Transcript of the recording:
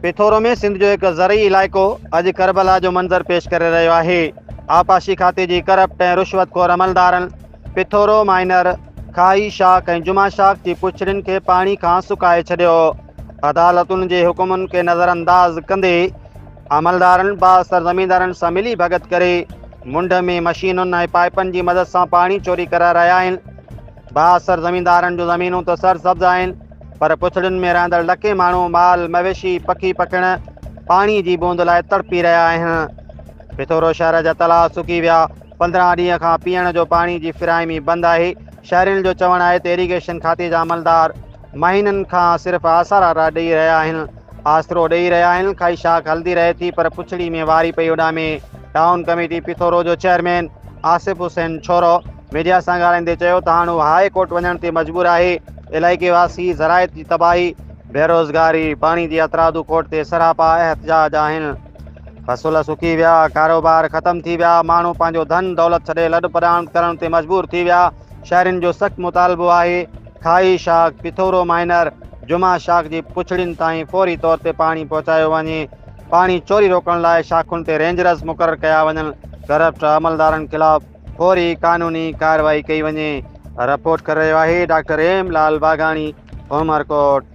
پيٿورو ۾ سنڌ جو هڪ زرعي علائقو اڄ ڪربلا جو منظر پيش ڪري رهيو آهي. آبپاشي کاتي جي ڪرپٽ ۽ رشوت خور عملدارن پيٿورو مائنر، کاهي شاخ ۽ جمعه شاخ جي پڇڙين کي پاڻي کان سڪائي ڇڏيو. عدالتن جي حڪمن کي نظرانداز ڪندي عملدارن بااثر زميندارن سان ملي ڀڳت ڪري منڍ ۾ مشينن ۽ پائپن جي مدد سان پاڻي چوري ڪرائي رهيا آهن. بااثر زميندارن جون زمينون ته سرسبز آهن پر پڇڙين ۾ رهندڙ لکين ماڻهو مال، مويشي، پکي پکيڻ پاڻي جي بوند لاء تڙپي رهيا آهن. پٿورو شهر جا تلاء سڪي ويا، 15 ڏينهن کان پيئڻ جو پاڻي جي فراهمي بند آهي. شهرين جو چوڻ آهي ته ايريگيشن کاتي جا عملدار مهينن کان صرف آسرا ڏئي رهيا آهن، آسرو ڏئي رهيا آهن، کائي شاخ هلندي رهي ٿي پر پڇڙي ۾ واري پئي اڏامي. ٽائون ڪميٽي پٿورو جو چيئرمين آصف حسين ڇورو ميڊيا سان ڳالهائيندي چيو ته هاڻ هو هاء ڪورٽ وڃڻ تي مجبور آهي، علائقي واسي زراعت جي تباهي، بيروزگاري، پاڻي جي هٿرادو کوٽ تي سراپا احتجاج آهن، فصل سڪي ويا، ڪاروبار ختم ٿي ويا، ماڻهو پنهنجو ڌن دولت ڇڏي لڏ پلاڻ ڪرڻ تي مجبور ٿي ويا، شهرين جو سخت مطالبو آهي کائي شاخ، پٿورو مائنر، جمعه شاخ جي پڇڙين تائين فوري طور تي پاڻي پهچايو وڃي، پاڻي چوري روڪڻ لاء شاخن تي رينجرز مقرر ڪيا وڃن، ڪرپٽ عملدارن خلاف فوري قانوني ڪارروائي ڪئي وڃي، رپورٽ ڪري رهيو آهي ڊاڪٽر ايم لال باگاڻي، عمرڪوٽ.